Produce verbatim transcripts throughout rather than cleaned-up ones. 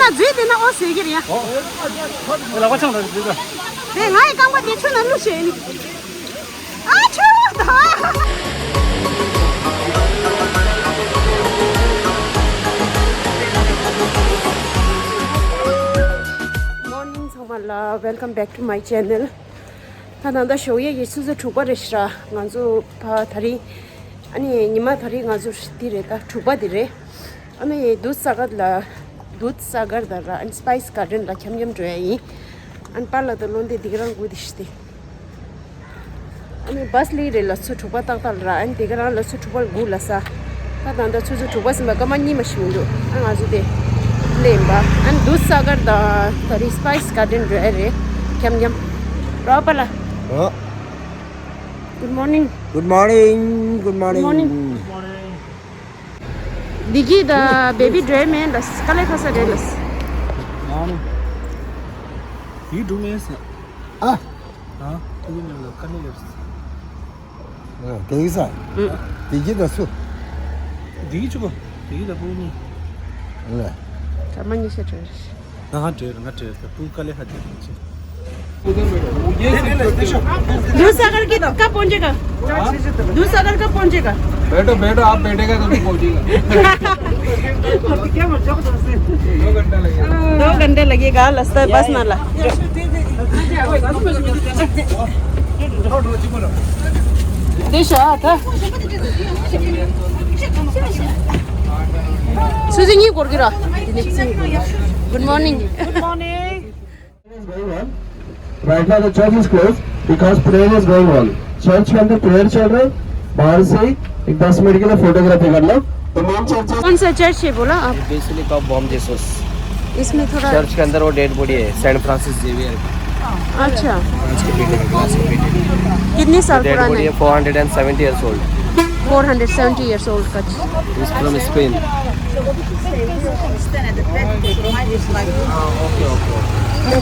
འཛུལ་བསྡད་ན་ཨོ་ཟེར་གྱི་རེད་ཡ། ལག་པ་འཆང་རོགས་འཛུལ་ད། དེ་ང་ཡི་རྐང་པ་དེ་ཆུ་ནང་བླུགས་བྱས་ནི། ཨ་ཆུ་ད། Morning ཚང་མ་ལ། Welcome back to my channel. ད་ད་ལྟ་ཞོགས་ཡས་ཀྱི་ཆུ་ཚོད་དྲུག་པ་རེད་ཤག་ང་ཚོ་ཕ་དེ་རིང་། ཨ་ནི་ཉི་མ་དེ་རིང་ང་ཚོ་འདི་རེད། ད་དྲུག་པ་འདི་རེད། ཨ་ནི་དུད་ས་གར་ལ། དུད་ས་གར་དང་ར། ཨ་ནི་སི་པའི་སི་གར་ཌེན་ལ་འཁྱམ་འཁྱམ་འགྲོ་ཡ་ཡིན། ཨ་ནི་པཱ་ལགས་དང་བློ་འདས་འདི་ག་རང་སྒུག་བསྡད་ཤག་སྟེ། ཨ་ནི་བྷ་སི་སླེབས་རེད། ལ་ཆུ་ཚོད་དྲུག་པ་ཏག་ཏག་ལ་ར། ཨ་ནི་འདི་ག་རང་ལ་ཆུ་ཚོད་དྲུག་པ་ལ་སྒུག་ལ་ས། ད་ད་ལྟ་ཆུ་ཚོད་དྲུག་པ་ཟིན་པ་སྐར་མ་གཉིས་མ་ཞིག་མི་འདུག་ཨ་ང་ཚོ་དེ་སླེབས་ཡིན་པ། ཨ་ནི་དུད་ས་གར་དང་ད་རེས་སི་པའི་སི་གར་ཌེན་འགྲོ་ཡ་རེད། འཁྱམ་འཁྱམ། རོགས་པ་ལ། ཨ། Good morning. Good morning. Good morning. Good morning. བདེ་སྐྱིད་དང་བེ་བི་འགྲོ་ཡ་མེད་ལ། དཀའ་ལས་ཁག་ས་རེད་ལ། ཨ་ནི། ཡིག་འབྲུ་མེད་ས། ཨ། ཨ། ཨུ་ཉོ་ལ་དཀའ་ལས་ཡོད་ས། ཨ། དེ་ཡིག་ས། ཨུ། བདེ་སྐྱིད་དང་སུ། བདེ་སྐྱིད་ཆུ་གོ། བདེ་སྐྱིད་དང་ཕུ་ཉོ། ལ། ད་མ་ཉི་ཤ་བྲོས། ང་ང་བྲོས་ང་བྲོས་ད་ཕུ་དཀའ་ལས་ཁག་ཅིག་ཅིག दूध सागर की कब पहुंचेगा? दूध सागर कब पहुंचेगा? बैठो बैठो, आप बैठेगा तो पहुंचेगा। दो घंटे लगेगा। रास्ता बस ना ला। देश आता। Susie, you go. Good morning. Good morning. Is going on. Right now the church is closed because prayer is going on. Church के अंदर प्रेयर चल रहा है। बाहर से एक दस मिनट के लिए फोटोग्राफी कर लो। The main church is कौन सा चर्च है बोला आप? Basilica of Bom Jesus. इसमें थोड़ा चर्च के अंदर वो डेड बॉडी है, सेंट फ्रांसिस जेवियर। अच्छा। फ्रांस के पीटर, फ्रांस के पीटर। कितने साल पुराना है? डेड बॉडी है, four hundred and seventy years old. Four hundred seventy years old का। He's from Spain.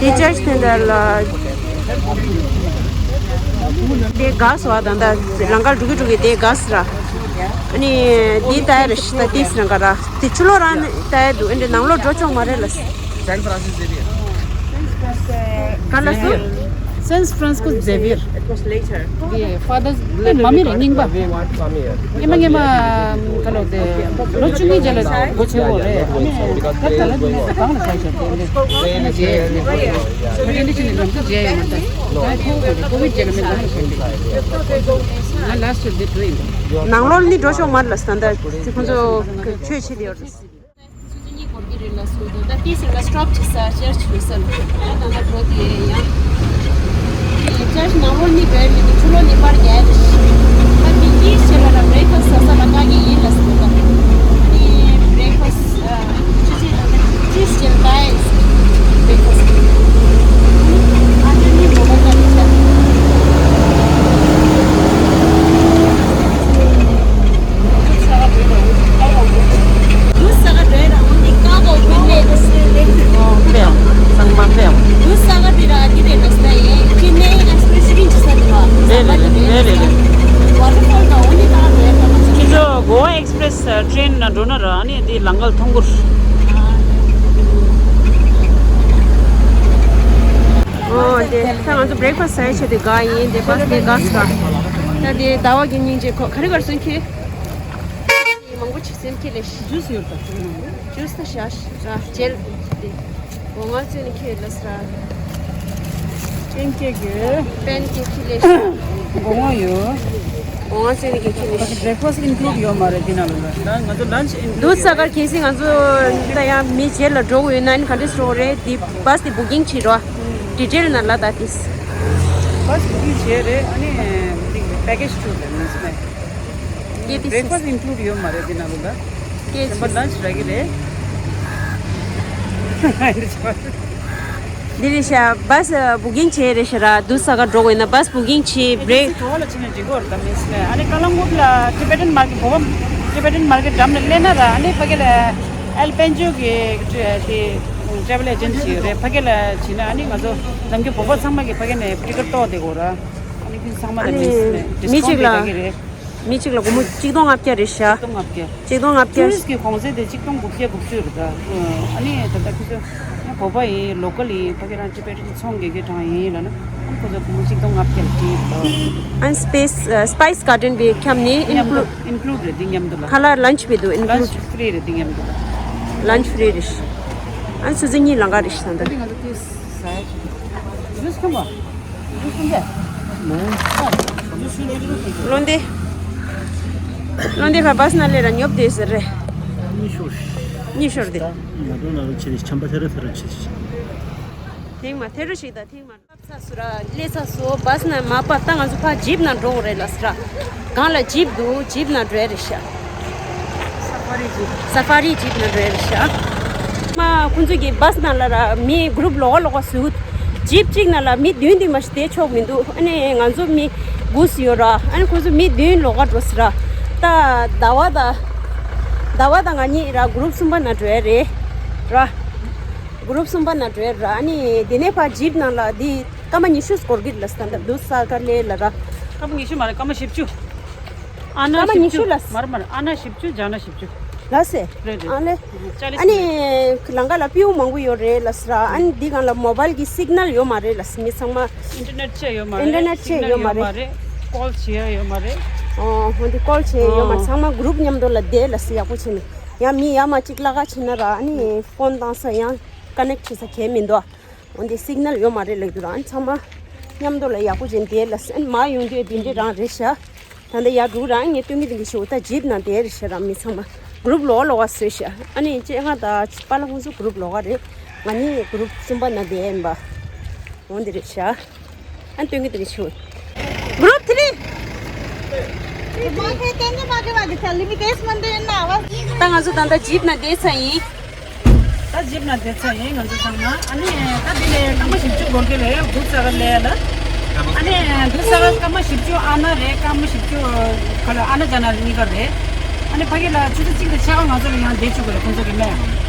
དེ་ཅར་ཆ་དེ་འདྲ་ལ། དེ་ག་སོ་བ་དང་ད་ལང་ཀར་འགྲོ་གི་འགྲོ་གི་དེ་ག་སི་ར། ཨ་ནི་དེ་ད་ར་ཤི་ད་དེ་སི་རང་ག་ར། དེ་ཆུ་ལོ་རང་ད་འདུག་ཨེ་འདྲ་ནང་ལོགས་འགྲོ་ཆོག་མ་རེད་ལ། Saint Francis Xavier. Carlos. Saint Francisco Xavier. It was later. The father's name མ་མི་རེད་རྙིང་པ། ངེ་མ་ངེ་མ་ག་ལོ་དེ་ལོ་བཅུ་གཉིས་རྗེས་ལ་སྒོ་ཕྱེ་བོ་རེད། ཨ་ནི་ད་ད་ལ་དུ་ནི་ས་གང་ལ་ཆགས་ཤག་དེ་འདྲ་ཨ་ནི་ཅི་ནི་ལམ་དུ་མཇལ་ཡོང་མ་ད་ད་ཁོ་ཁོ་རེད། ཀོ་བིད་རྗེས་ལ་མི་འདུག་ན་ཤོད་དེ་ང་ལ་སི་ཊི་དེ་འགྲོ་ཡིན། ནང་ལོགས་ནི་འགྲོ་ཆོག་མ་རེད་ལ། ད་ལྟ་ཁོ་ཚོ་ཆོས་བྱེད་དེ་ཡོད་རེད། སུ་གཉིས་སྐོར་གྱི་རིང་ལ་སུ་དང་ད་ཏི་སི་ལ་སི་ཊོབ་བྱེད་ས་ཅར་ཆི་ལ་སོན། ད་ད་ལྟ་འགྲོ་དེ་ཡང་ཅར་ཆི་ནང་ལོགས་གཉིས་བས་མི་འདུག་ཆུ་ལོག་གཉིས་པར་རྒྱག་རེད། ད་མི་གཉིས་བྱེད་པ་ལ་བྷི་རེག་ཕ་སི་ཟ་ས་ལ་དཀའ་གི་ཡིན་ལ་སུ་དང་ནི་བྷི་རེག་ཕ་སི་ཆུ་ཚོད་ད་ཏི་སི་ཅར་ད་ཡིན་སུ་བྷི་རེག་ཕ་སི་ཨ་ཅར་ནི་མོ་ལ་ད་ནི་ད། ཁྱེད་ཚོ་གོ་བ་ཨེག་སི་པི་རེ་སི་ཊེན་ནང་འགྲོ་ན་ར་ཨ་ནི་འདི་ལམ་ཁ་ལ་མཐོང་གི་རེད། ཨོ་དེ་ད་ང་ཚོ་བྷི་རེག་ཕ་སི་ཟ་ཡ་ཆེད་དུ་ག་ཡིན་དེ་བྷ་སི་དེ་ག་སི་ག་ད་དེ་ཟླ་བ་གི་སྙིང་རྗེ་ཁོ་ག་རེ་ག་རེ་སོན་ཁྱེད། མང་པོ་ཅིག་སེམས་སྐྱིད་ལས་ཤི། ཇུས་ཡོད་པ། ཇུས་ད་ཤ་ཤ་ཇེལ་ཏེ། འོ་ང་ཚོས་ནི་ཁྱེད་ལ་ས། པན་ཀེག་ཡོད། པན་ཀེག་ཁྱི་ལས་ཤི། སྒོ་ང་ཡོད། འོ་ང་ཚོས་ནི་ཁྱེད་ཁྱི་ལས་ཤི། བྷི་རེག་ཕ་སི་ཨིན་ཀུ་ལུཌ་ཡོད་མ་རེད་འདི་ནང་ལ། ད་ང་ཚོ་ལན་ཆི་ཨིན་ཀུ་ལུཌ་དུ་ས་ཡོད་གར་རེད། གལ་སྲིད་ང་ཚོ་ད་ཡང་མི་རྗེས་ལ་འགྲོ་དགོས་ཡོད་ན་ཨ་ནི་ག་འདྲས་འགྲོ་དགོས་རེད། འདི་བྷ་སི་འདི་བུ་ཀིང་བྱེད་རོགས། ཌི་ཊེལ་ནང་ལ་ད་ཏིས། བྷ་སི་བུ་ཀིང་བྱས་རེད། ཨ་ནི་འདི་པེ་ཀེཇ་ཊུར་རེད་མིན་སི་མེ། སྐད་དེ་བྷི་རེག་ཕ་སི་ཨིན་ཀུ་ལུཌ་ཡོད་མ་རེད་འདི་ནང་ལ་ད། སྐད་དེ་ལན་ཆི་རག་གི་རེད། འདི་རེད་ཤག་བྷ་སི་བུ་ཀིང་བྱས་རེད་ཤག་ར། དུ་ས་ག་འགྲོ་དགོས་ཡིན་ན་བྷ་སི་བུ་ཀིང་བྱས་བྷི་རེག་ཕ་སི་ག་བ་ལ་ཕྱིན་ན་འགྲིག་གི་རེད་ད་མིན་སི་མེ། ཨ་ནི་ཀ་ལ་ངུབ་ལ་ཊི་བེ་ཊན་མར་ཀེཊ་བོད་པ་ཊི་བེ་ཊན་མར་ཀེཊ་འགྲམ་ལ་སླེབས་ན་ར། ཨ་ནི་ཕ་གི་ལ་ཨེལ་པན་ཇོ་གི་ཊི་ཊི་ཊི་རེ་ཝལ་ཨེ་ཇེན་སི་ཡོད་རེད། ཕ་གི་ལ་ཕྱིན་ན་ཨ་ནི་ང་ཚོ་ནམ་རྒྱུན་བོད་པ་ཚང་མ་གི་ཕ་གི་ནས་ཊི་ཀེཊ་གཏོང་བསྡད་ཀྱི་ཡོད་རེད། ཨ་ནི་ཁྱེད་ཚང་མ་ལ་ཨ་ནི་མིན་སི་མེ་མི་ཌིསི་ཀའུན་ཊི་གཅིག་ལ་རག་གི་རེད། མི་གཅིག་ལ་སྒོར་མོ་གཅིག་སྟོང་ལྔ་བརྒྱ་རེད་ཤག་གཅིག་སྟོང་ལྔ་བརྒྱ། གཅིག་སྟོང་ལྔ་བརྒྱ། ཊུ་རི་སི་ཊི་གི་གོང་ཚད་དེ་གཅིག་སྟོང་དགུ་བརྒྱ་དགུ་བཅུ་རེད་ད། ཨ་ནི་ད་ལྟ་ཁྱོད་ཚོ་བོད་པ་ཡིན། ལོ་ཀལ་ཡིན། ཕ་གི་རང་ཅི་པེ་ཊི་ཚོང་རྒྱག་གི་གྲངས་ཡིན་ལབ་ན། ཨ་ཁོ་ཚོ་སྒོར་མོ་གཅིག་སྟོང་ལྔ་བརྒྱ་ལ་སྤྲད་ཡོད་ད། ཨན་སི་པེ་སི་ཨ་སི་པའི་སི་གར་ཌེན་བི་ཁྱབ་ནི་ཨིན་མཉམ་ཀླུ་དུ་ཨིན་ཀླུ་ཌི་རེད། འདི་མཉམ་དུ་ལ། ཁ་ལག་ལན་ཆི་བི་དུ་ཨིན་ཀླུ་ཌི། ལན་ཆི་ཕི་རི་རེད། འདི་མཉམ་དུ་ལ། ལན་ཆི་ཕི་རི་རེད། ཨན་སུ་ཙི་གཉིས་ལང་ཀ་རེད་ཤག་ད་ལྟ། ང་ཚོ་དེ་ཟ་ཡ་ཞིག་ཇུས་ཁམ་པ། ཇུས་ཁམ་པ། ལོ་འདི། ལོ་འདི་ཕ་བ་སི་ནང་སླེབས་ར་ཉོབ་བསྡད་ཟེར་རེད། གཉིད་ཤོར། གཉིད་ཤོར་ཏེ། ད་ང་ཚོ་ནང་ལ་ཆེ་རེད། ཆམ་པ་ཐེ་ར་ཐེ་ར་ཆེ་ཞིག་ཐེངས་མ་ཐེ་རུ་ཞིག་དང་ཐེངས་མ། ཚ་སུ་ར་ལས་ཚ་སུ་བ་སི་ནང་མ་པ་ད་ང་ཚོ་ཕ་ཇིབ་ནང་འགྲོ་དགོས་རེད་ལ་སི་ར། གང་ལ་ཇིབ་འདུག་ཇིབ་ནང་འགྲོ་ཡ་རེད་ཤག་ས་ཕ་རི་ཇིབ། ས་ཕ་རི་ཇིབ་ནང་འགྲོ་ཡ་རེད་ཤག་མ་ཁོང་ཚོ་གི་བ་སི་ནང་ལ་ར་མི་གུ་རུབ་ལོགས་ཀ་ལོགས་ཀ་སུ། ཇིབ་གཅིག་ནང་ལ་མི་བདུན་བདུན་མ་ཞིག་བསྡད་ཆོག་མི་འདུག་ཨ་ནི་ང་ཚོ་མི་དགུ་སུ་ཡོད་ར། ཨ་ནི་ཁོང་ཚོ་མི་བདུན་ལོགས་ཀ་འགྲོ་སི་ར། ད་ཟླ་བ་ད་ཟླ་བ་ད་ང་གཉིས་ར་གུ་རུབ་གསུམ་པ་ནང་འགྲོ་ཡ་རེད་ར། གུ་རུབ་གསུམ་པ་ནང་འགྲོ་ཡ་ར། ཨ་ནི་དེ་ནས་ཕར་ཇིབ་ནང་ལ་འདི་སྐར་མ་ཉི་ཤུ་སྐོར་གྱི་རེད་ལ་སི། ད་ལྟ་དུ་ས་ཀ་ལེ་ལ་ར། སྐར་མ་ཉི་ཤུ་མ་རེད། སྐར་མ་བཞི་བཅུ། ཨ་ན་སྐར་མ་བཞི་ཉི་ཤུ་བཅུ་ལ་སི། མར་མར་ཨ་ན་བཞི་བཅུ་ཇ་ན་བཞི་བཅུ། ལ་སི། རེད་རེད། ཨ་ལེ། ཅ་ལི། ཨ་ནི་ལང་ཀ་ལ་པིའུ་མང་པོ་ཡོད་རེད་ལ་སི་ར། ཨ་ནི་འདི་སྒང་ལ་མོ་བལ་གྱི་སིག་ནལ་ཡོད་མ་རེད་ལ་སི། མི་ཚང་མ་ཨིན་ཊར་ནེཊ་ཅིག་ཡོད་མ་རེད། ཨིན་ཊར་ནེཊ་ཅིག་སིག་ནལ་ཡོད་མ་ཡོད་མ་རེད། རེད། ཀོལ་བྱེད་ཡ་ཡོད་མ་རེད། ཨོ་འོ་འདི་ཀོལ་བྱེད་ཡ་ཡོད་མ་རེད། ཨོ། ཚང་མ་གུ་རུབ་མཉམ་དུ་ལ་བསྡད་ལ་སི། ཡག་པོ་བྱས་ནས། ཡང་མི་ཡར་མར་གཅིག་བརླག་ག་ཕྱིན་ན་ར། ཨ་ནི་ཕོན་བཏང་ས་ཡང་ཀ་ནེག་བྱེད་ས་གང་ཡང་མི་འདུག་འོན་ཏེ་སིག་ནལ་ཡོད་མ་རེད་ལབ་འདུག་ར། ཨ་ནི་ཚང་མ་མཉམ་དུ་ལ་ཡག་པོ་བྱས་བསྡད་ལ་སི། ཨ་ནི་མར་ཡོང་དུས་དེ་འདྲས་རང་རེད་ཤག་ད་ལྟ་ཡར་འགྲོ་ར། ངས་སྟོན་གི་དེ་འདྲས་ཤོག་ད་ཇིབ་ནང་བསྡད་རེད་ཤག་ར། མི་ཚང་མ་གུ་རུབ་ལོགས་ལོགས་བ་བཟོས་ཤག་ཨ་ནི་ཅེ་ང་དང་པཱ་ལགས་ཁོང་ཚོ་གུ་རུབ་ལོགས་ཀ་རེད། ང་གཉིས་གུ་རུབ་གསུམ་པ་ནང་བསྡད་ཡིན་པ། འོ་འདི་རེད་ཤག་ཨ་ནི་སྟོན་གི་དེ་རེད་ཤག་གུ་རུབ་ཐི་རི། ད་ང་ཚོ་ད་ལྟ་ཇིབ་ནང་བསྡད་ཚར་ཡིན། ད་ཇིབ་ནང་བསྡད་ཚར་ཡིན། ང་ཚོ་ཚང་མ། ཨ་ནི་ད་འདི་ནས་སྐར་མ་བཞི་བཅུ་འགོར་གི་རེད། དུ་ས་ག་ལེ་ལ། ཨ་ནི་དུ་ས་ག་སྐར་མ་བཞི་བཅུ་ཨ་ན་རེད། སྐར་མ་བཞི་བཅུ་ག་ལ་ཨ་ན་ཇ་ན་གཉིས་ཀ་རེད། ཨ་ནི་ཕ་གི་ལ་ཆུ་ཚོད་གཅིག་དང་ཕྱེད་ཀ་ང་ཚོ་ལ་ཡང་བསྡད་བཅུག་གི་རེད། ཁོང་ཚོ་གི་སྨན།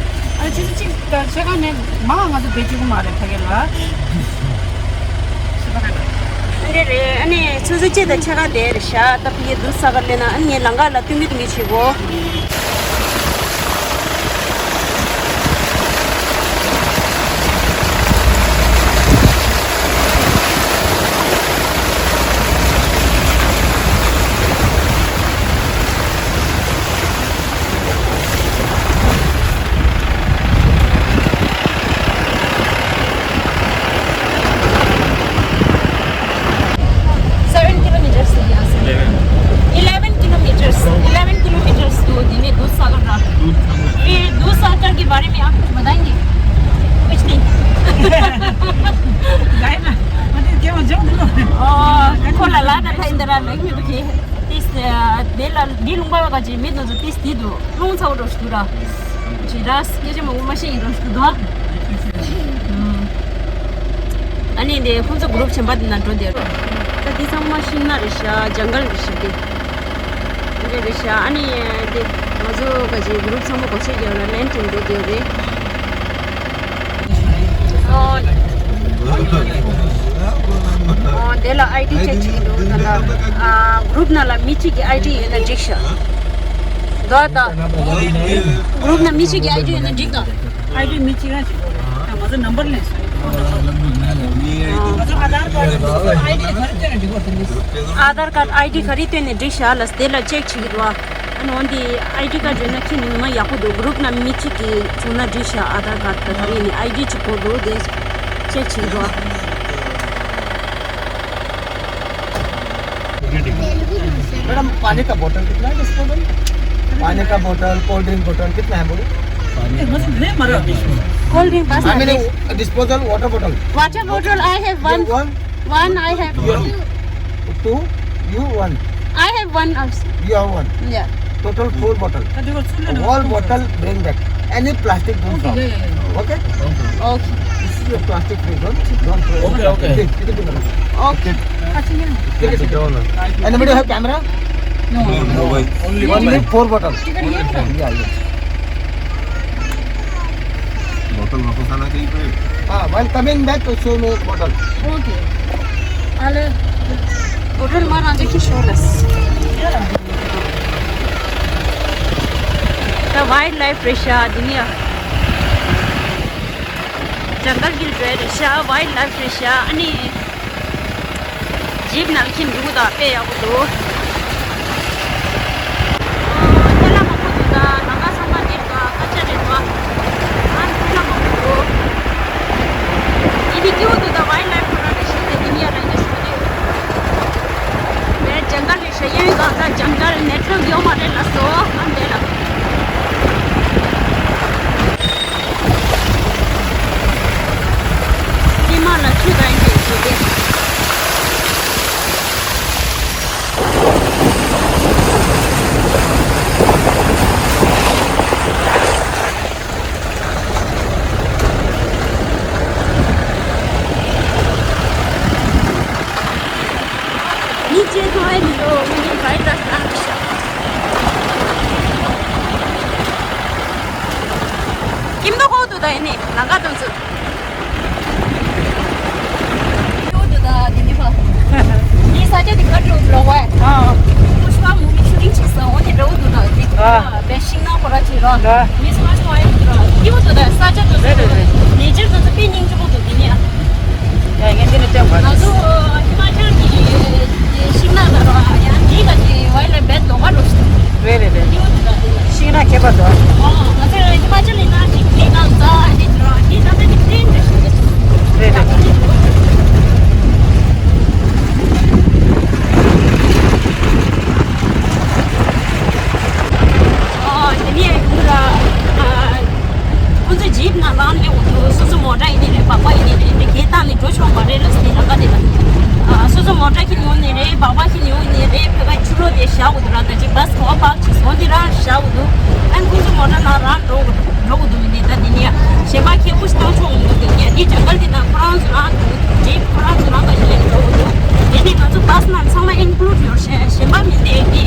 ཨ་ཆུ་ཚོད་གཅིག་དང་ཕྱེད་ཀ་ནས་མང་ང་ཚོ་བསྡད་བཅུག་གི་མ་རེད་ཕ་གི་ལ། འདི་རེད། ཨ་ནི་ཆུ་ཚོད་གཅིག་དང་ཕྱེད་ཀ་བསྡད་རེད་ཤག་ད་ཕ་གི་དུ་ས་ག་ལེ་ན། ཨ་ནི་ངས་ལང་ཀ་ལ་སྟོན་གི་སྟོན་གི་བྱེད་གོ། Seven kilometers. Eleven. Eleven kilometers. Eleven kilometers to the Dudhsagar. फिर दूधसागर के बारे में आप कुछ बताएंगे? कुछ नहीं। गाइड ना, मतलब क्या हो जाओ देखो। ཁོ་ལ་ལ་ད་ད་འདི་ར་ལེགས་མི་འདུག་གི། ཏིས་དེ་ལ་འདི་ལུང་པ་བ་ག་ཅི་མི་འདུག་ཏིས་དེ་འདུག་རླུང་ཚ་བོ་འགྲོ་ཞིག་འདུག་ར། ཇི་ར་སྐད་ཆ་མང་པོ་མ་བཤད་ཡིན་འགྲོ་ཞིག་འདུག་ཨ་ནི་འདི་ཁོང་ཚོ་གུ་རུབ་གཞན་པ་དེ་ན་འགྲོ་བསྡད་རོགས། ད་འདི་ཚང་མ་ཤིང་ནགས་རེད་ཤག་ཇང་གལ་རེད་ཤག་དེ་འདི་རེད་ཤག་ཨ་ནི་འདི་ང་ཚོ་ག་ཅི་གུ་རུབ་ཚང་མ་སྒོ་ཕྱེ་རྒྱག་ལ་ལན་ཀྲིན་འགྲོ་བསྡད་རེད། ཨོ། ཨོ། དེ་ལ་ཨའི་ཌི་ཅེག་བྱེད་ཀྱི་འདུག་ད་ལ། ཨ། གུ་རུབ་ནང་ལ་མི་གཅིག་གི་ཨའི་ཌི་ཡོད་ན་འགྲིག་ཤག་དོ་ད། གུ་རུབ་ནང་མི་གཅིག་གི་ཨའི་ཌི་ཡོད་ན་འགྲིག་ད། ཨའི་ཌི་མི་གཅིག་རང་གཅིག་པོ་རེད། ང་ཚོ་ནམ་བར་ལེན་སོང་། ང་ཚོ་ཨ་དྷར་ཀར་ཌི་ཨའི་ཌི་ག་རེ་སྟོན་ན་འགྲིག་པ་དེ་འདྲ། ཨ་དྷར་ཀར་ཌི་ཨའི་ཌི་ག་རེ་སྟོན་ན་འགྲིག་ཤག་ལ་དེ་ལ་ཅེག་བྱེད་ཀྱི་འདུག་ཨ་ནི་འོན་ཏེ་ཨའི་ཌི་ཀར་ཌི་ཡོད་ན་ཁྱེད་ནི་ནུ་མ་ཡག་པོ་འདུག་གུ་རུབ་ནང་མི་གཅིག་གི་བྱུང་ན་འགྲིག་ཤག་ཨ་དྷར་ཀར་ཌི་དང་ག་རེ་ནི་ཨའི་ཌི་གཅིག་པོ་འདུག་དེ་ཅེག་བྱེད་ཀྱི་འདུག मैडम, पानी का बोतल कितना है डिस्पोजल? पानी का बोतल, कोल्ड ड्रिंक बोतल कितना है बोलो? कोल्ड ड्रिंक बस। I mean, disposal water bottle. Water bottle, I have one. One, I have two. Two, you one. I have one also. You have one. Yeah. Total four bottle. All bottle bring back. Any plastic don't throw. Okay? Okay. This is a plastic free, don't, don't throw. Okay, okay. Okay. Anybody have camera? No. No, no, bhai. Only one. Only four bottle. Yeah, yeah. Bottle वापस आना चाहिए। हाँ, while coming back, show me bottle. Okay. Ale, bottle मार आगे की show less. ཝའིལཌ་ལའིཕ་རེད་ཤག་འདི་ནི་ཡ། ཇང་གལ་གྱི་རེད་ཤག་ཝའིལཌ་ལའིཕ་རེད་ཤག་ཨ་ནི། ཇིབ་ནང་ཁྱིམ་འདུག་དང་དཔེ་ཡག་པོ་འདུག་ཨ་ཁྱེད་ལ་མང་པོ་འདུག་ད་ལམ་ཁ་ཚང་མ་འདིར་འདུག་སྐད་ཆ་རེད་འདུག་ཨ་ཁྱེད་ལ་མང་པོ་འདུག་འདི་ནི་སྐྱིད་པོ་འདུག་ད་ཝའིལཌ་ལའིཕ་ཁོ་རང་རེད་ཤག་དེ་འདི་ནི་ཡ་རང་གི་ཞོགས་དེ་རེད། ཇང་གལ་རེད་ཤག་གཡས་གཡོན་གང་ས་ཇང་གལ་ནེཊ་ཝརཀ་ཡོད་མ་རེད་ལགས་སོ། ཨ་འདི་ལ། སྐྱེས་མ་ལ་ཆུ་དང་ཡིན་པའི་ཞོགས་དེ། མི་གཅིག་མཐོང་ཡ་མི་འདུག་མི་གཅིག་བར་ལ་ལངས་ཤག་ཁྱིམ་ཐོག་ཁོག་ཏུ་ད་ཡིན་ནི་ལམ་ཁ་དང་ཚུར། ཁྱོད་དུ་ད་དེ་ནི་ཕ། ངའི་ས་ཆ་དེ་ག་འགྲོ་འགྲོ་བས། ཨ། ཁོ་ཤུ་བ་མུ་བི་ཤུ་ཊིང་བྱེད་ས་འོ་དེ་འགྲོ་འདུག་ད་དེ། ཨ། བས་ཤིང་ནགས་ཁོ་ར་བྱེད་ར། ཨ། ངའི་ས་ཆ་བ་ཡིན་འདུག་ར། ཁྱོད་དུ་ད་ས་ཆ་དུ་རེད་རེད་རེད། ནེ་ཅར་དུ་ཚོ་དཔེ་སྙིང་རྗེ་པོ་འདུག་དེ་ནི་ཨ། ཡ་ངས་འདི་ནི་སྟོན་དགོས། ང་ཚོ་ཧི་མ་ཅལ་གྱི་ཤིང་ནགས་ལ་ར་ཡང་འདི་ག་ཅི་བ་ལ་བས་ལོག་པ་འགྲོ་ཤི། རེད་རེད་རེད། ཁྱོད་དུ་ད་དེ་ལ། ཤིང་ནགས་ཁྱད་པར་འདུག་ཨ། ང་ཚོ་ཧི་མ་ཅལ་ལ་ན་ཅིག་ལས་ཀ་ཟ་ཨ་ནི་ཅི་ར་ཨ་ནི་ད་ད་ནི་ཕྲན་འདྲ་ཞིག་རེད། རེད་རེད། ཨ་དེ་ནས་ཁོ་ར་ཨ་ཁོ་ཚོ་ཇིབ་ནང་ལངས་ནས་འོ་དུ་སོ་སོ་མོ་ཊ་ཡིན་ནི་རེད། སྦག་སྦག་ཡིན་ནི་རེད། འདི་གའི་སྟེང་ནས་འགྲོ་ཆོག་མ་རེད་ལ་སི་ལ་ཀ་དེ་ལ། ཨ་སོ་སོ་མོ་ཊ་ཁྱེར་ཡོང་ནི་རེད། སྦག་སྦག་ཁྱེར་ཡོང་ནི་རེད། ཕ་གི་ཕྱི་ལོགས་དེ་བཞག་འོ་དུ་ར་ད་ཅི་བྷ་སི་ག་བ་པཱརྐ་བྱས་སོང་དེ་ར་བཞག་འོ་དུ། ཨ་ནི་ཁོ་ཚོ་མོ་ཊ་ནང་རང་འགྲོ་འགྲོ་འོ་དུ་མི་འདི་ད་འདི་ནི་ཡ་གཞན་པ་ཁྱེད་ཀོ་ཤི་བཏང་ཆོག་མི་འདུག་འདི་ནི་ཡ་འདི་ཇང་གལ་འདི་ནང་ཁོ་རང་ཚོ་རང་འགྲོ་འོ་དུ། ཇིབ་ཁོ་རང་ཚོ་རང་ག་ཞིག་ལས་འགྲོ་འོ་དུ། དེ་ནི་ང་ཚོ་བྷ་སི་ནང་ཚང་མ་ཨིན་ཀླུཌ་ཡོད་ཤག་གཞན་པ་མི་འདི་འདི་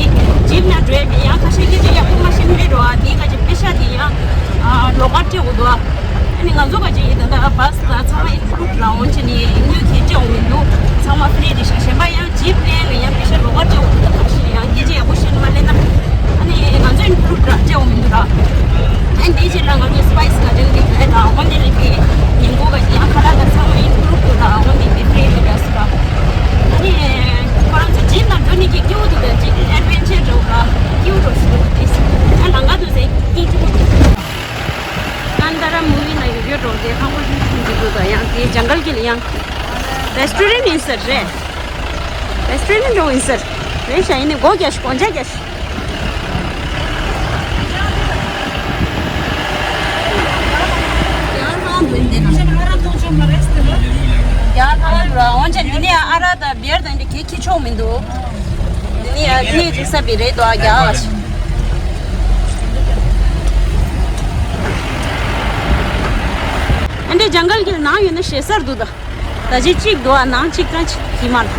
ཇིབ་ནང་འགྲོ་ཡ་མི་ཡང་ཁ་ཤས་ཁྱེད་ཚོ་ཡ་ཁོ་མ་ཤེས་མི་རེད་རོ། ཨ་འདི་ག་ཅིག་པེ་ཤ་འདི་ཡང་ཨ་ལོག་ག་སྤྲད་འོ་དུ། ཨ་ནི་ང་ཚོ་ག་ཅིག་ཡིན་ད་ད་བྷ་སི་ད་ཚང་མ་ཨིན་ཀླུཌ་རང་འོང་བྱས་ནས་དངུལ་གྱིས་སྤྲད་འོང་མི་འདུག་ཚང་མ་ཧྥི་རི་རེད་ཤག་གཞན་པ་ཡང་ཇིབ་ལེན་ལ་ཡང་པེ་ཤ་ལོག་ག་སྤྲད་འོང་མི་འདུག་ཁ་ཤས་ཡང་སྐད་ཆ་ཡག་པོ་བཤད་ནས་མ་ལེན་ན། ཨ་ནི་ང་ཚོ་ཨིན་ཀླུཌ་རང་སྤྲད་འོང་མི་འདུག་ར། ཨ་ནི་དེའི་རྗེས་ལ་ང་ཚོ་སི་པའི་སི་ག་རེ་འདི་རེད་ད་འོ་འདི་རེད་དེ་ཉིན་གུང་ག་ཅིག་ཡང་ཁ་ལག་ག་ཚང་མ་ཨིན་ཀླུཌ་འདུག་ར། འོ་འདི་དེ་ཧྥི་རི་རེད་ད་སུ་ར། ཨ་ནི་ཁོ་རང་ཚོ་ཇིབ་ནང་འགྲོ་ནི་གི་སྐྱིད་པོ་འདུག་ད་ཅིག་ཨེ་ཌི་ཝེན་ཅར་འདྲ་བོ་ར་སྐྱིད་པོ་འདྲ་བོ་ཞིག་འདུག་དེ་ཨ་ལམ་ཁ་དུ་ཟེ་སྙིང་རྗེ་པོ་འདུག་ཀན་ཏ་ར་མུ་བི་ནང་ཡོད་ཡོད་འགྲོ་དེ་ཁང་པ་ཆུང་ཆུང་ཅིག་འདུག་ད་ཡང་དེ་ཇང་གལ་གྱི་ལ་ཡང་རེ་སི་ཊོ་རན་ཡིན་ས་རེད། རེ་སི་ཊོ་རན་འགྲོ་ཡིན་ས་རེད། ཤ་ཡིན་ནི་སྒོ་རྒྱག་ཤི་གོང་ཇ་རྒྱག་ཤི། ཡང་ལྷང་འདུག་འདི་ན། ཡང་ལྷང་འདུག་ར་འོན་ཀྱང་འདི་ནས་ཨ་ར་དང་བེར་དང་འདི་གས་ཁྱི་ཆོག་མི་འདུག་འདི་ནས་ཡང་གནས་ཅིག་ས་བི་རེད་དོ་ཨ་རྒྱ་ཨ་ཤི། ཨ་འདྲས་ཇང་གལ་གྱི་ནང་ཡོད་ན་ཞེ་སར་འདུག་ད། ད་ཅི་གཅིག་འདུག་ཨ་ནང་གཅིག་ཀྱང་གཅིག་གི་མ་རེད།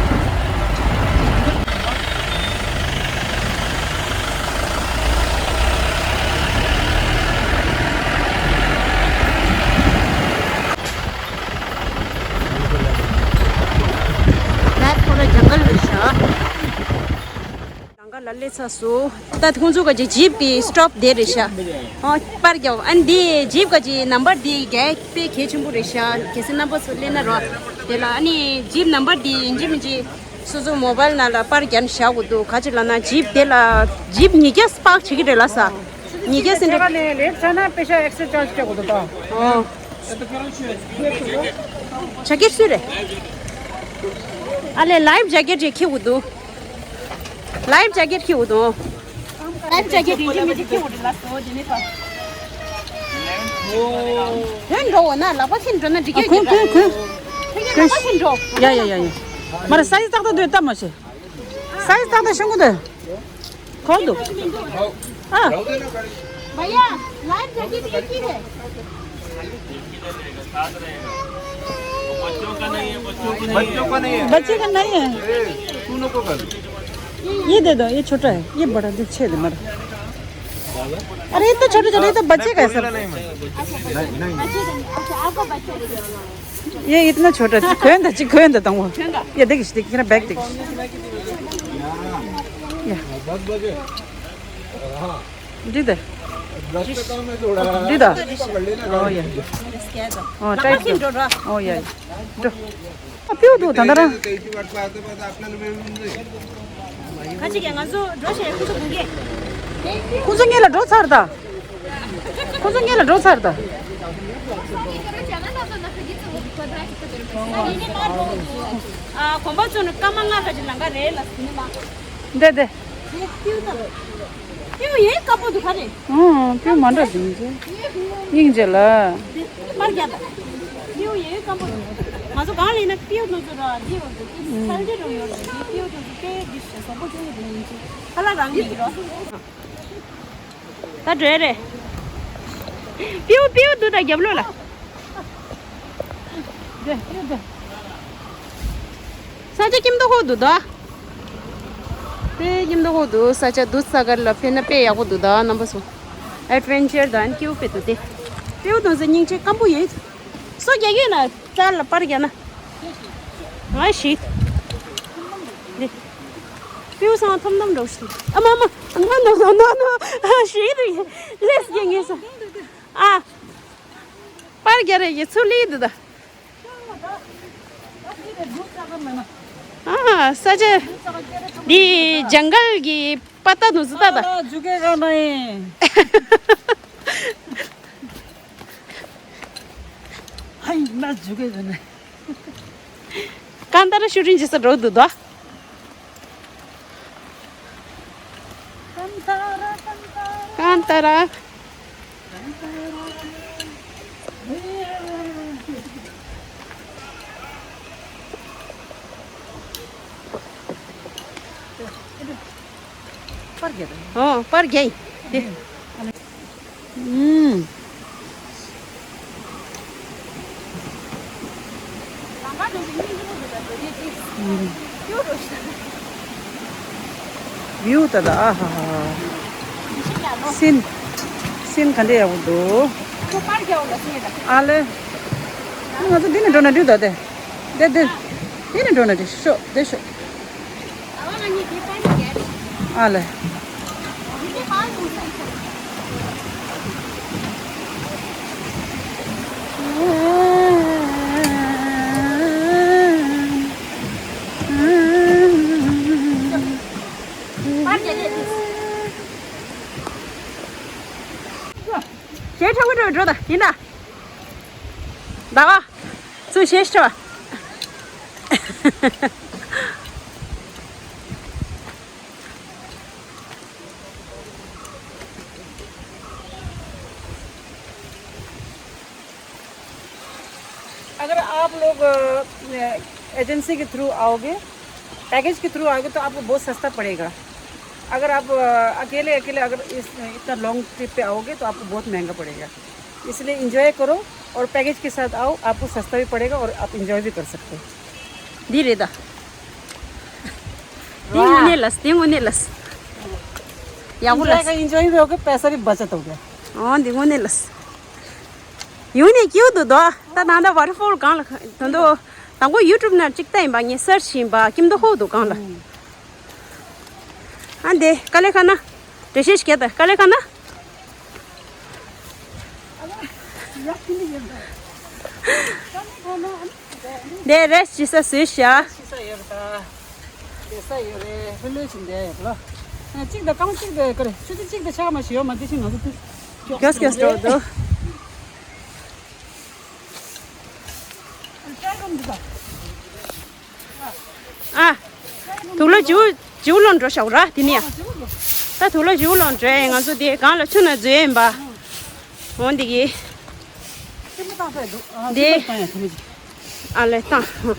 ད་ཁོ་ར་ཇང་གལ་རེད་ཤག་ལམ་ཁ་ལ་སླེབས་ཚར་སོང་། ད་ཁོང་ཚོ་ག་ཅིག་ཇིབ་ཀྱི་སི་ཊོབ་དེ་རེད་ཤག་ཨོ་པར་རྒྱག་ཨ་འདི་ཇིབ་ག་ཅིག་ནམ་བར་འདི་གས་དཔེ་གལ་ཆེན་པོ་རེད་ཤག་གལ་སྲིད་རྣམ་པ་ཚོ་སླེབས་ན་རོ། དེ་ལ་ཨ་ནི་ཇིབ་ནམ་བར་འདི་ཡིན་གཅིག་མིན་གཅིག་སོ་སོ་མོ་བལ་ནང་ལ་པར་རྒྱག་ནས་བཞག་དགོས་འདུག་ག་ཅི་ལབ་ན་ཇིབ་དེ་ལ་ཇིབ་ཉིས་བརྒྱ་པར་བྱེད་ཀྱི་རེད་ལབ་ས། ཉིས་བརྒྱ་ཟེར་འདྲ། ལེ་ལེ་ཚ་ན་པེ་ཤ་ཨེག་སི་ཊྲ་ཇི་རྒྱག་དགོས་འདུག་ད། ཨོ། ཇ་ཀེཊ་སུ་རེད། ཨ་ལས་ལའིཕ་ཇ་ཀེཊ་ཅིག་འཁྱེར་དགོས་འདུག་ལའིཕ་ཇ་ཀེཊ་འཁྱེར་དགོས་འདུག་ལའིཕ་ཇ་ཀེཊ་ཡིན་གཅིག་མིན་གཅིག་འཁྱེར་དགོས་འདུག་ལབ་སོང་དེ་ནས་ཕ། ཐོན་འགྲོ་འོ་ན་ལག་པ་འཁྱེར་འགྲོ་ན་འགྲིག་གི་ཁོན་ཁོན་ཁོན། ཁོན་ཁོན། ལག་པ་འཁྱེར་འགྲོ། ཡ་ཡ་ཡ་ཡ། མ་ར་སའི་ཛི་ཏག་ཏག་འདུག་ལྟ་མ་ཤེས། སའི་ཛི་ཏག་ཏག་ཤོང་གི་འདུག་ཁོག་འདུག་ཨ། भैया, life jacket एक ही है। बच्चों का नहीं है, बच्चों को नहीं है। बच्चे का नहीं है। ए, तू लोग को कर। ये दे दो, ये छोटा है, ये बड़ा दे, छः दे मेरा। अरे इतना छोटा छोटा, ये तो बच्चे का है सब। नहीं, नहीं। अच्छा, आपका बच्चा। ये इतना छोटा है, खोन था, खोन था तुम। ये देखिस, देखिस ना, बैग देखिस। या। འགྲིག་དེ། འདི་ད། ཨོ་ཡ། ཨོ་ཏའི་ཏི་འགྲོ། ཨོ་ཡ། འགྲོ། ཨ་པིའུ་འདུག་ད་ད་ར། ཁ་ཅིག་གིས་ང་ཚོ་འགྲོ་ཞེས་ཁོ་ཚོ་དགོངས་ཀྱི། ཁོ་ཚོ་སྔོན་ལ་འགྲོ་ཚར་ད། ཁོ་ཚོ་སྔོན་ལ་འགྲོ་ཚར་ད། ཨ་གོམ་པ་བཙུགས་ནས་སྐར་མ་ལྔ་ཁ་ཅིག་ལམ་ཁ་རེད་ལ་ཟིན་མ། འདི་འདི། ཏིའུ་ཡེ་དཀར་པོ་འདུག་ག་རེད། ཨང་། ཏིའུ་མ་འདྲ་འདུག་ཅེ། སྙིང་རྗེ་ལ། པར་རྒྱག་ད། ཏིའུ་ཡེ་དཀར་པོ་འདུག་ང་ཚོ་གང་ལ་ཡིན་ན་ཏིའུ་དེ་ཚོ་ར་འདི་ཡོད་འདུག་ཏིའུ་སལ་འདི་རུ་ཡོད་འདུག་ཏིའུ་དེ་ཚོ་དཔེ་འདི་བཟང་པོ་ཅན་གྱི་འདུག་ཡིན་ཅེ། ཧ་ལ་རང་གི་རོ། ད་འགྲོ་ཡ་རེད། པིའུ་པིའུ་འདུག་ད་རྒྱབ་ལོགས་ལ། འདི་འདི་འདི། ས་ཆ་སྐྱིད་མདོག་ཁ་པོ་འདུག་ད། དཔེ་སྐྱིད་མདོག་ཁ་པོ་འདུག་ས་ཆ་དུད་ས་གར་ལ་ཕེབས་ན་དཔེ་ཡག་པོ་འདུག་ད་རྣམ་པ་ཚོ། ཨེ་ཌི་ཝེན་ཅར་དང་ཀེའུ་དཔེ་འདུག་སྟེ། ཀེའུ་དང་ས་སྙིང་རྗེ་སྐམ་པོ་ཡིན། སོ་རྒྱག་གི་ཡོད་ན་རྩར་ལ་པར་རྒྱག་ན། ང་ཞིག་འདི། ཀེའུ་སང་ཐོམ་ཐོམ་འགྲོ་ཞིག་ཨ་མ་མ། ནོ་ནོ་ནོ་ནོ་ནོ། ཞིག་རེད། ལེས་རྒྱག་ངེས་སོ། ཨ། པར་རྒྱག་རེ་ཡི་ཚུལ་ལི་འདི་ད། ཨ་ས་ཆ་འདི་ཇང་གལ་གྱི་པ་ཏ་དུ་ཟི་ཏ་ད། ཨ་ཇུ་ཀེ་ག་ནའི། ཧའི་ན་ཇུ་ཀེ་ག་ནའི། ཀན་ཏ་ར་ཤུ་ཊིང་བྱེད་ས་འགྲོ་འདུག་ད། ཀན་ཏ་ར། པར་རྒྱག་རེད། ཨོ་པར་རྒྱག་ཡིན། ཨུམ། བིའུ་ད་ད་ཨ་ཧ་ཧ། སིན། སིན་ག་འདྲ་ཡག་པོ་འདུག་ཨ་ལེ། ང་ཚོ་འདི་ནས་འགྲོ་ན་འགྲིག་ད་དེ། དེ་དེ། འདི་ནས་འགྲོ་ན་འགྲིག་ཤོག་དེ་ཤོག་ཨ་ལེ། ཞེ་ཁྲ་བོ་འགྲོ་འགྲོ་ད་ཡིན་ད། ཟླ་བ། ཚུར་ཞེ་ཁྲ་བ། अगर आप लोग एजेंसी के थ्रू आओगे, पैकेज के थ्रू आओगे तो आपको बहुत सस्ता पड़ेगा। अगर आप अ, अकेले अकेले अगर इस इतना लॉन्ग ट्रिप पे आओगे तो आपको बहुत महंगा पड़ेगा। इसलिए एंजॉय करो और पैकेज के साथ आओ, आपको सस्ता भी पड़ेगा और आप एंजॉय भी कर सकते हो। འདི་རེད་ད། འདི་དངོས་གནས་ལ། འདི་དངོས་གནས་ལ། ཡག་པོ་ལ། एंजॉय का एंजॉय भी हो गया, पैसा भी बचत हो गया। ཨོ་འདི་དངོས་གནས་ལ། ཡོང་ནས་སྐྱིད་འདུག་དོ། ད་ད་ད་ཝ་ཊར་ཕོལ་སྒང་ལ་དོན་དུ། དང་པོ་ཡུ་ཊུབ་ནང་གཅིག་ལྟ་ཡིན་པ་ངས་སར་ཆི་ཡིན་པ་སྐྱིད་མདོག་ཁ་པོ་འདུག་སྒང་ལ། ཨ་འདི་དཀའ་ལས་ཁག་ན། འགྲེལ་བཤད་ཞིག་ད་དཀའ་ལས་ཁག་ན། འདི་རེས་ཅི་ས་བཟོས་ཤག་ཅི་ས་ཡོད་རེད་ད། དེ་ས་ཡོད་རེད། ལྷོད་ལྷོད་ཅིག་འདས་ཡོད་ལ། གཅིག་དང་རྐང་གཅིག་དེ་ཀ་རེ་ཆུ་ཚོད་གཅིག་དང་ཆ་ག་མ་ཞིག་ཡོད་མ་དེ་བཞིན་ང་ཚོ་དེ། མགྱོགས་མགྱོགས་འགྲོ་འདུག་ཨ། དུག་ལོག་བྱིའུ་བྱིའུ་ལོག་འགྲོ་ཤག་ར་དེ་ནས། ད་དུག་ལོག་བྱིའུ་ལོག་འགྲོ་ཡ་ང་ཚོ་དེ་སྒང་ལ་ཆུ་ནང་འཛུལ་ཡིན་པ། འོ་འདི་གི། དེ། ཨ་ལས་བཏང་།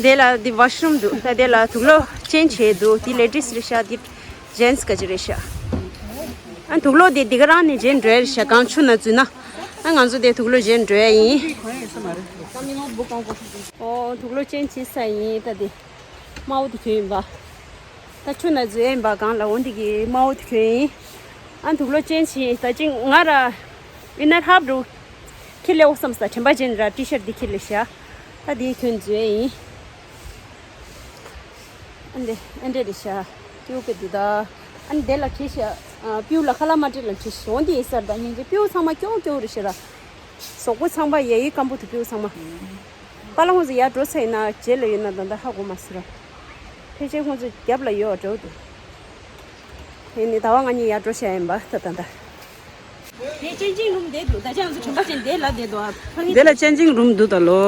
དེ་ལ་འདི་ཝ་ཤ་རུམ་འདུག་ད་དེ་ལ་དུག་ལོག་ཅེན་བྱས་འདུག་དེ་ལེ་ཌིས་རེད་ཤག་དེ་ཇེན་སི་ག་ཅི་རེད་ཤག་ཨ་དུག་ལོག་དེ་འདི་ག་རང་ནས་བརྗེ་འགྲོ་ཡ་རེད་ཤག་གང་ཆུ་ན་འཛུལ་ན། ཨ་ང་ཚོ་དེ་དུག་ལོག་བརྗེ་འགྲོ་ཡ་ཡིན། ཨོ་དུག་ལོག་ཅེན་བྱེད་ས་ཡིན་ད་དེ། དམར་པོ་དེ་གྱོན་ཡིན་པ། ད་ཆུ་ན་འཛུལ་ཡིན་པ་གང་ལ་འོ་འདི་གི་དམར་པོ་དེ་གྱོན་ཡིན། ཨ་དུག་ལོག་ཅེན་བྱེད་ད་ཅིག་ང་ར། ཨིན་ནར་ཧབ་རུ། ཁྱེར་ལེ་འོ་བསམ་ས་དྲན་པ་ཅན་ར་ཊི་ཤར་འདི་ཁྱེར་ལེ་ཤག་ད་འདི་གྱོན་འཛུལ་ཡིན། ཨ་འདི་ཨ་འདྲས་རེད་ཤག་སྐྱིད་པོ་དཔེ་འདུག་ད། ཨ་ནི་དེ་ལ་བྲིས་ཤག་ཨ། སྤྲེའུ་ལ་ཁ་ལག་མ་སྤྲད་ལ་བྲིས་ཤག་འོ་འདི་ཡིན་ས་རེད་ད། སྙིང་རྗེ། སྤྲེའུ་ཚང་མ་སྐྱོ་སྐྱོ་རེད་ཤག་ར། གཟུགས་པོ་ཚང་མ་ཡ་ཡི་སྐམ་པོ་འདུག་སྤྲེའུ་ཚང་མ། པཱ་ལགས་ཁོང་ཚོ་ཡར་འགྲོ་ཚར་ཡིན་ན་རྗེས་ལ་ཡོད་ན་ད་ལྟ་ཧ་གོ་མ་སོང་ར། ཕལ་ཆེར་ཁོང་ཚོ་རྒྱབ་ལ་ཡོད་འདྲ་བོ་འདུག་དེ་ནི་ཟླ་བ་ང་གཉིས་ཡར་འགྲོ་བྱས་ཡིན་པ་ད་ད་ད། དེ་ཅན་ཅིང་རུམ་བསྡད་འདུག་ད་ཅང་ཚོ་དྲན་པ་ཅན་དེ་ལ་བསྡད་འདུག་ཨ། ཕ་གི་དེ་ལ་ཅན་ཅིང་རུམ་འདུག་ད་ལོ།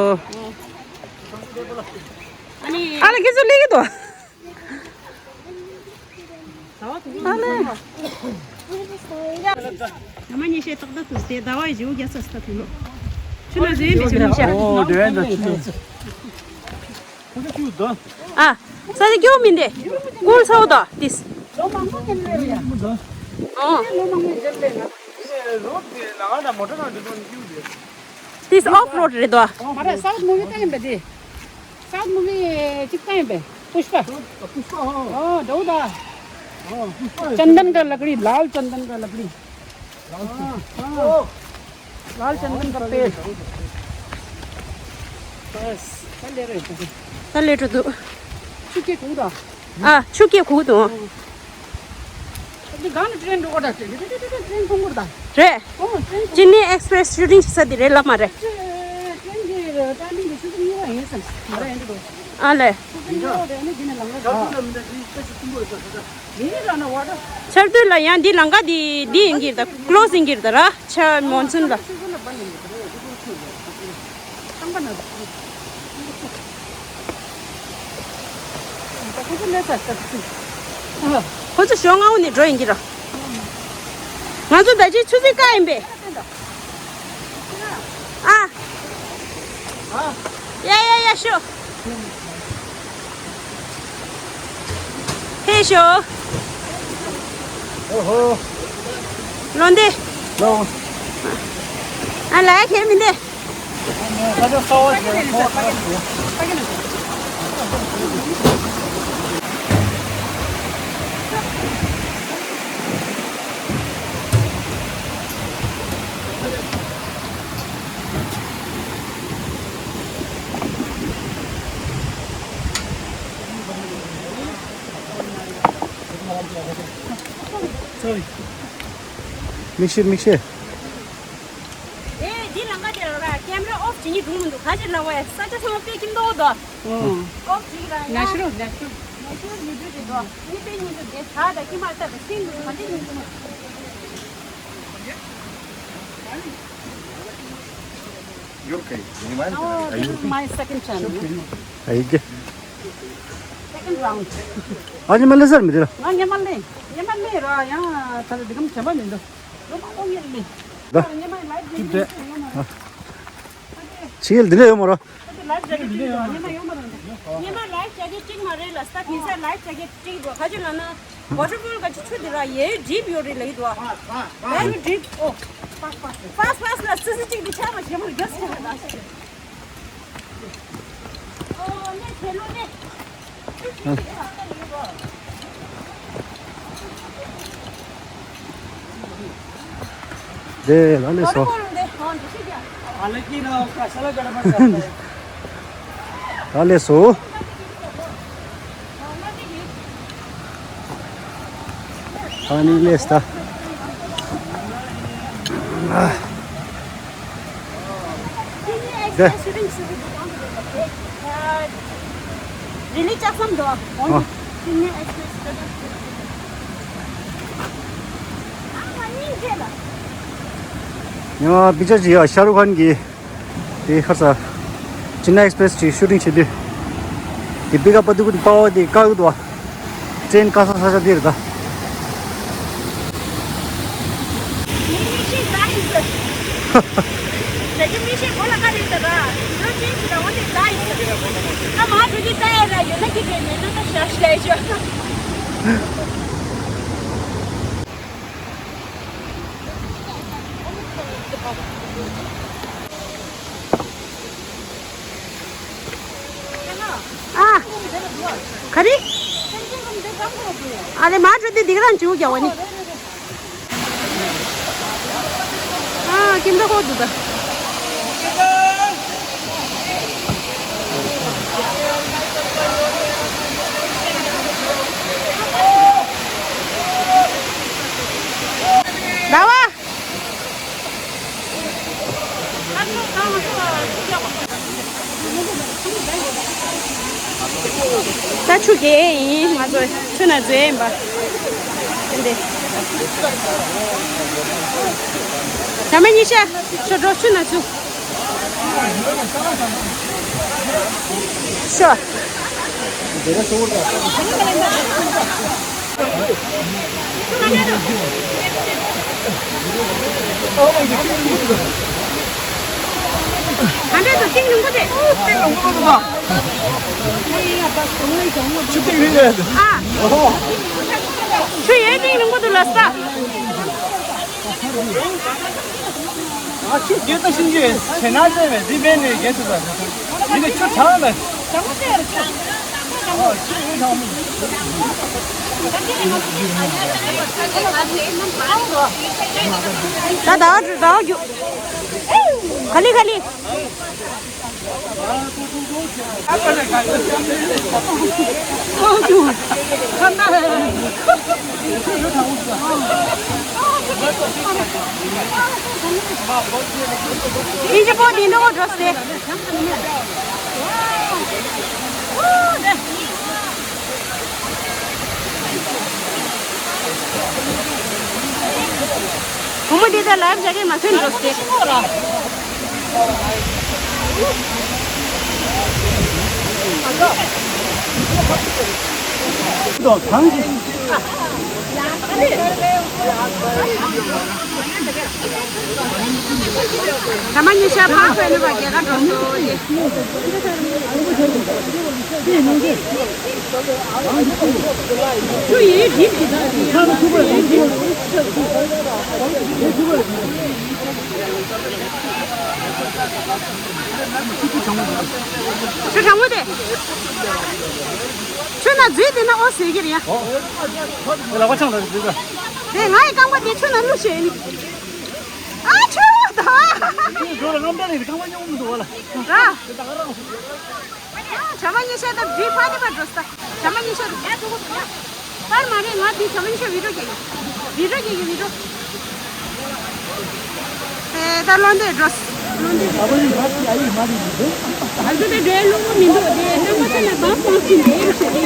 ཨ་ནི། ཨ་ལ་ཁྱེད་ཚོ་སླེབས་ཀྱི་འདུག་ཨ་ལེ། ང་མ་ཉི་ཤེས་ཏག་ཏག་ཏུ་སྟེ་ཟླ་བ་བཞི་བརྒྱ་ས་སྟ་ཐུ་ལོ། ཆུ་ན་ཟེ་མི་ཆུ་ན་ཤ། ཨོ་དེ་བས་ད་ཆུ་ན་ཟེ། ཁོ་ཚོ་ཆུ་དོ། ཨ། ས་ཆ་སྐྱོ་མིན་ཏེ། ཀུལ་ཚའོ་དོ་ཏིས། ལོ་མང་པོ་ཀེམ་རེད་ཡ། ཨོ། ལོ་མང་པོ་ཀེམ་རེད་ཡ། རོ་དེ་ལ་ང་ད་མོ་ཊ་ནང་འགྲོ་དུས་སྐྱོ་དེ། ཏིས་ཨོཕ་རོཌ་རེད་དོ། མ་རེད། སའུཐ་མུ་བི་ལྟ་ཡིན་པ་དེ། སའུཐ་མུ་བི་གཅིག་ལྟ་ཡིན་པས། པུཤ་པ། པུཤ་པ་ཧོ། ཨོ་འདྲ་བོ་ད། ཨོ་པུཤ་པ། चंदन का लकड़ी, लाल चंदन का लकड़ी। लाल चंदन का पेड़। बस। ད་ལས་རེད། ད་ལས་འགྲོ་འདུག་ཆུ་སྐྱེས་གུག་དང་། ཨ། ཆུ་སྐྱེས་གུག་དང་། འདི་གང་ནས་ཀྲེན་འགྲོ་ག་ད་ཀྲེན་ཀྲེན་ཀྲེན་ཀྲེན་མཐོང་གི་རེད་ད། རེད། ཨོ་ཀྲེན། ཅི་ནི་ཨེགས་པི་རེ་སི་ཤུ་ཊིང་བྱེད་ས་དེ་རེད་ལབ་མ་རེད། ཀྲེན་གྱི་ཊའི་མིང་དེ་ཆུ་ཚོད་གཉིས་པ་ཡིན་བསམ། མ་རེད་འདི་འགྲོ། ཨ་ལེ། ཆུ་ཚོད་གཉིས་པ་རེད། ཨ་ནི་འདི་ནས་ལམ་ཁ་ད། ཆར་དུས་ལ་ཡང་འདི་ལམ་ཁ་འདི་འདི་ཡིན་གྱི་རེད་ད། ཀློ་སི་ཡིན་གྱི་རེད་ད་ར། ཆ་མོན་སུན་ལ། ཁོ་ཚོ་ཞོགས་སྔ་པོ་ནས་འགྲོ་ཡིན་གྱི་ར། ང་ཚོ་ད་ཅི་ཆུ་ཚོད་ཀ་ཡིན་པས། ཨ། ཡ་ཡ་ཡ་ཤོ། ཧེ་ཤོ། ཨོ་ཧོ། ལོ་འདི། ལོ། ཨ་ལ་ཁེ་མི་འདི། མིག་ཤེལ་མིག་ཤེལ། ཨེ་འདི་ལམ་ཁ་དེ་ར་ཀེམ་ར་ཨོཕ་བྱེད་ཉིད་སྒྲུང་མི་འདུག་ག་ཅི་ལ་བས་ས་ཆ་ཚང་མ་དཔེ་ཁྱིམ་ཐོག་དོ། ཨོཕ་བྱེད་ར་ཡ། ནེ་ཅུ་རལ་ནེ་ཅུ་རལ། ནེ་ཅུ་རལ་མི་འདུག་རེད་དོ། ངས་དཔེ་ཉིད་དུ་དེ་ད་ད་ཁྱིམ་མ་ལྟ་བས་ཤིང་འདུག་ག་དེ་ཉིད་དུ། Your case, you mind? Oh, this is my second channel. Second round. ཨ་ཉི་མ་ལེ་སར་མི་དེ་ལ། ང་ཉི་མ་ལེ། ཉི་མ་ལེ་ར་ཡང་ད་ལ་འདི་གམ་བྱ་བ་མི་འདུག་ལོ་མ་ལོ་ངེར་ལེ། ད། ཉི་མ་ལེ་འདི་ལེ་ཡོད་མ་རེད། ཕྱི་རྒྱལ་འདི་ལ་ཡོད་མ་རེད། ད་ལེ་ཇེ་ཀེ་ཊི་ཡོད་མ་རེད། ཉི་མ་ཡོད་མ་རེད། ཉི་མ་ལེ་ཇེ་ཀེ་ཊི་གཅིག་མ་རེད་ལ་ས་ཁྱིམ་ས་ལེ་ཇེ་ཀེ་ཊི་གཅིག་འདུག་ག་ཅི་ལ་ན། ཝ་ཊར་ཕོལ་ག་ཅི་ཆུ་འདི་ར་ཡའི་ཌིབ་ཡོད་རེད་ལ་ཡི་དོ། ཝེ་རི་ཌིབ། ཨོ། ཕཱསི་ཕཱསི་ལ་སི་སི་གཅིག་འདི་ཆ་མ་ཞེ་མར་རྒྱབ་ཆ་ལ། ཨོ་ནེ་ཁེ་ལོ་ནེ། དེ་ལ་ལས་སོ། ལ་ལས་སོ། ཨ་ནི་ལས་ད། དེ། རི་ལི་ལྕགས་ཟམ་འགྲོ། ཨ། ཉི་མ་པིག་ཅར་ཅིག་ཡ་ཤ་རུག་ཁཱན་གྱི་དེ་ཁར་ས་ཅེན་ནའི་ཨེགས་པི་རེ་སི་ཅིག་ཤུ་ཊིང་བྱེད་དུས་དེ་པིག་ཨབ་པ་དུ་ཀུན་པ་བ་དེ་བཀག་འདུག་བ། ཀྲེན་བཀག་ས་ས་ཆ་དེ་རེད་ད། ཨ། ག་རེ། ཨ་ལེ་མ་འགྲོ་དུས་འདི་ག་རང་བྱིའུ་རྒྱག་པ་ནི། ཨ་ཁྱིམ་ཚང་ཁོག་འདུག་ག་ད་ཆུ་རྐྱལ་ཡིན། ང་ཚོ་ཆུ་ནང་འཛུལ་ཡིན་པ། འདི་འདི། ད་མ་ཉི་ཤ་ཆུ་འགྲོ། ཆུ་ནང་ཚུད། ཤོ། ག་འདྲས་འདུག་གཏིང་རིང་པོ་རེད། གཏིང་རིང་པོ་འདུག་ཨ། ཆུ་གཏིང་རིང་རེད། ཨ། ཆུ་ཡོད་གཏིང་རིང་པོ་འདུག་ལ་ས། ཨ། ཆུ་རྒྱུད་ད་ཤིང་རྒྱུད་ཞེ་ན་ཅན་བས་འདི་བས་ནས་རྒྱལ་ཐུབ་པ། འདི་ནི་ཆུ་གྲང་ལ། ད་ཟླ་བ་ཟླ་བ་རྒྱུ། ག་ལི་ག་ལི། ཨིན་ཇི་པོ་འདི་ནོ་འགྲོ་སྟེ། བུ་མོ་འདི་ད་ལའིབ་རྒྱག་གི་མ་ཐོན་འགྲོ་སྟེ། ད་མ་ཉི་ཤ་ཕར་ཕེབས་ནས་པ་རྒྱལ་ཁ་འགྲོ་སོང་། ཆུ་གྲང་མོ་དེ། ཆུ་ནང་འཛུལ་བསྡད་ན་ཨོ་ཟེར་གྱི་རེད་ཡ། ལག་པ་འཆང་རོགས་ཞུ་གི། དེ་ང་ཡི་རྐང་པ་དེ་ཆུ་ནང་བླུགས་བྱས་ནི། ཨ་ཆུ་ད། ཁྱོད་ལ་རྔམ་སྐྲག་རེད། རྐང་པ་སྙོམས་མི་འདུག་བ་ལ། ར། དེ་ད་ག་རང་། ཨ་བྱ་མ་ཉི་ཤ་དང་འདི་ཕ་ནི་ཕ་འགྲོ་ས། བྱ་མ་ཉི་ཤ་དང་ཡ་འགྲོ་གི་འདུག་ཡ། པར་མ་རེད། ང་འདི་བྱ་མ་ཉི་ཤ་བི་ཌིའོ་རྒྱག་གི། བི་ཌིའོ་རྒྱག་གི་བི་ཌིའོ། ཨེ་ད་བློ་འདོད་འགྲོ་ས། བློ་འདོད། ད་བ་ནི་ང་ཚོ་ཨ་ཡིག་མ་རེད་འདུག་ང་ཚོ་ད་འགྲོ་ཡ་བློ་ཁོག་མི་འདུག་དེ་རྐང་པ་ཚ་ན་བག་བག་ཅིག་འདེད་རེད་ཞུ་གི།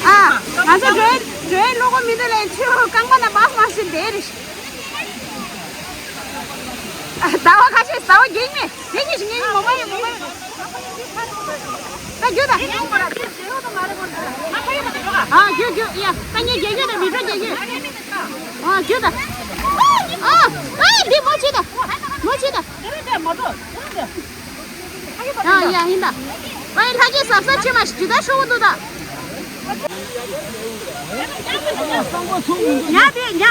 ཨ། ང་ཚོ་འགྲོ་ཡ་འགྲོ་ཡ་བློ་ཁོག་མི་འདུག་ལས་ཆུ་རྐང་པ་ན་བག་བག་ཅིག་འདེད་རེད་ཞུ། ཟླ་བ་ཁ་ཤས་ཟླ་བ་རྒྱུག་མེད། དེ་གཉིས་ཤིག་ངས་མོ་མ་ཡོད་མོ་མ་ཡོད། ད་རྒྱུག་ད། ཨ་རྒྱུག་རྒྱུག་ཡ། ད་ངས་རྒྱག་རྒྱུ་དང་མི་འགྲོ་རྒྱག་རྒྱུ། ཨ་རྒྱུག་ད། ཨ་ཨ་འདི་མོ་ཆི་ད། མོ་ཆི་ད། ཡ་ཡ་ཡིན་ད། ཨ་ཡ་ལྷ་རྒྱལ་གཟབ་གཟབ་བྱེད་མ་ཞིག་ཇི་ལྟར་ཤོག་གོ་འདུག་ད། ཉ་དེ་ཉ།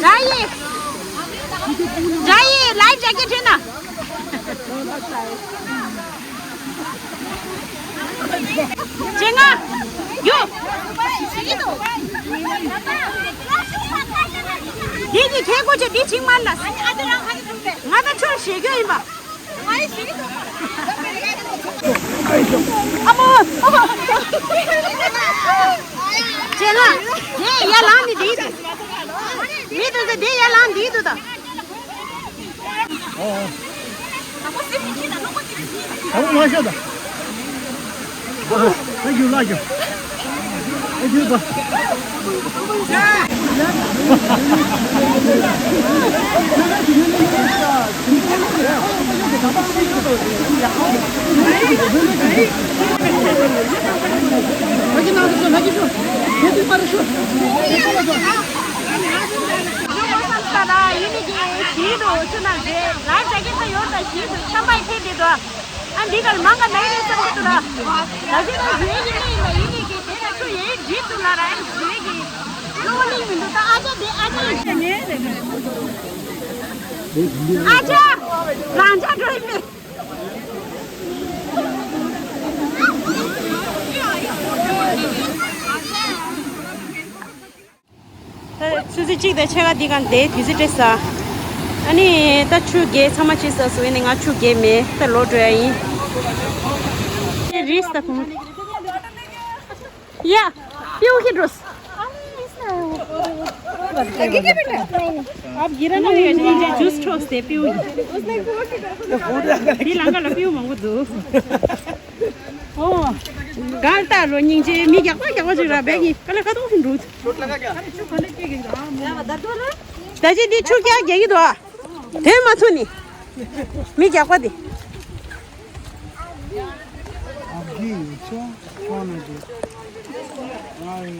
དགྲ་ཡིས། དགྲ་ཡིས་ལའིབ་རྒྱག་གི་ཁྲིད་ན། ཅེ་ང་། ཡོ། འདི་གི་ཁེ་གོ་ཆེ་འདི་ཆིག་མར་ལ། ང་ད་ཆོས་ཞེ་རྒྱུ་ཡིན་པ། ཨ་མ། ཅེ་ལ། དེ་ཡར་ལངས་ནི་འདི་འདུག་མི་འདུག་ཟེར་དེ་ཡར་ལངས་འདི་འདུག་ད། ད་མ་ཤོད་ད། ཨ་རྒྱུ་ལ་རྒྱུ། ཨ་རྒྱུ་ད། ཡིན་ནི་གི་ཞིག་འདུག་ཆུ་ནང་འདྲེ་ལ་རྒྱ་སྐད་ད་ཡོད་ད་ཞིག་འདུག་ཆམ་པའི་ཐེ་འདི་འདུག་ཨ་འདི་གར་མང་ག་ནའི་རེད་བསམ་གི་འདུག་ལ། ད་ཅི་ད་རེད་ཀྱི་ནི་ཡིན་ལ་ཡིན་ནི་གི་དེ་ལ་ཆུ་ཡེ་འདྲིས་འདུག་ལ་ར་ཨེ་རེད་ཀྱི། གློ་བ་ལིང་མི་འདུག་ད་ཨ་ཅག་དེ་ཨ་ཅག་ཡིན་ངེས་རེད། ཨ་ཅག་རང་ཅག་འགྲོ་ཡིན་མེད། ད་ཆུ་ཚོད་གཅིག་དང་ཕྱེད་ཀ་འདི་གང་བསྡད་དུས་ཚོད་སྤྲད་ས། ཨ་ནི་ད་ཆུ་རྐྱལ་ཚང་མ་ཕྱིན་ཚར་སོང་། ཨ་ནི་ང་ཆུ་རྐྱལ་མེད། ད་ལོག་འགྲོ་ཡ་ཡིན། རིས་ད་ཁུང་། ཡ། པིའུ་ཁྱི་འགྲོས། ཨབ་གི་ར་ན་ཡ་ཇུས་འཕྲོགས་ཏེ་པིའུ་ཡིན། འདི་ལང་ཀ་ལ་པིའུ་མང་པོ་འདུག་ཨོ། གལ་ཏེ་ལོ་སྙིང་རྗེ་མི་རྒྱག་པ་རྒྱག་པ་ཅིག་ར་བས་ཀྱི་ཀ་ལ་ཀ་ཏོག་ཧིན་འགྲོ། ད་ཅི་འདི་ཆུ་རྒྱག་རྒྱག་གི་འདུག་དེ་མ་ཐུ་ནི། མི་རྒྱག་པ་འདི།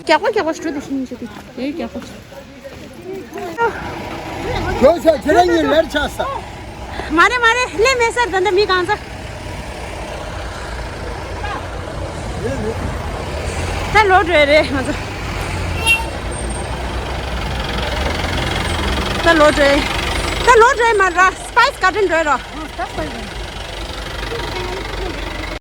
རྒྱག་པ་རྒྱག་པ་ཞུ་དེ་ཤིང་ཆུ་དེ་རྒྱག་པ། ཁྱོད་ཚོ་ཁྱེད་རང་གཉིས་ལེར་ཆགས་ས། མ་རེད་མ་རེད། ལས་མེད་སར་ད་འདི་མི་གང་ཚ། ད་ལོ་འགྲོ་རེད་ང་ཚོ། ད་ལོ་འགྲོ། ད་ལོ་འགྲོ་མ་ར་སི་པའི་སི་གར་ཌེན་འགྲོ་རོགས།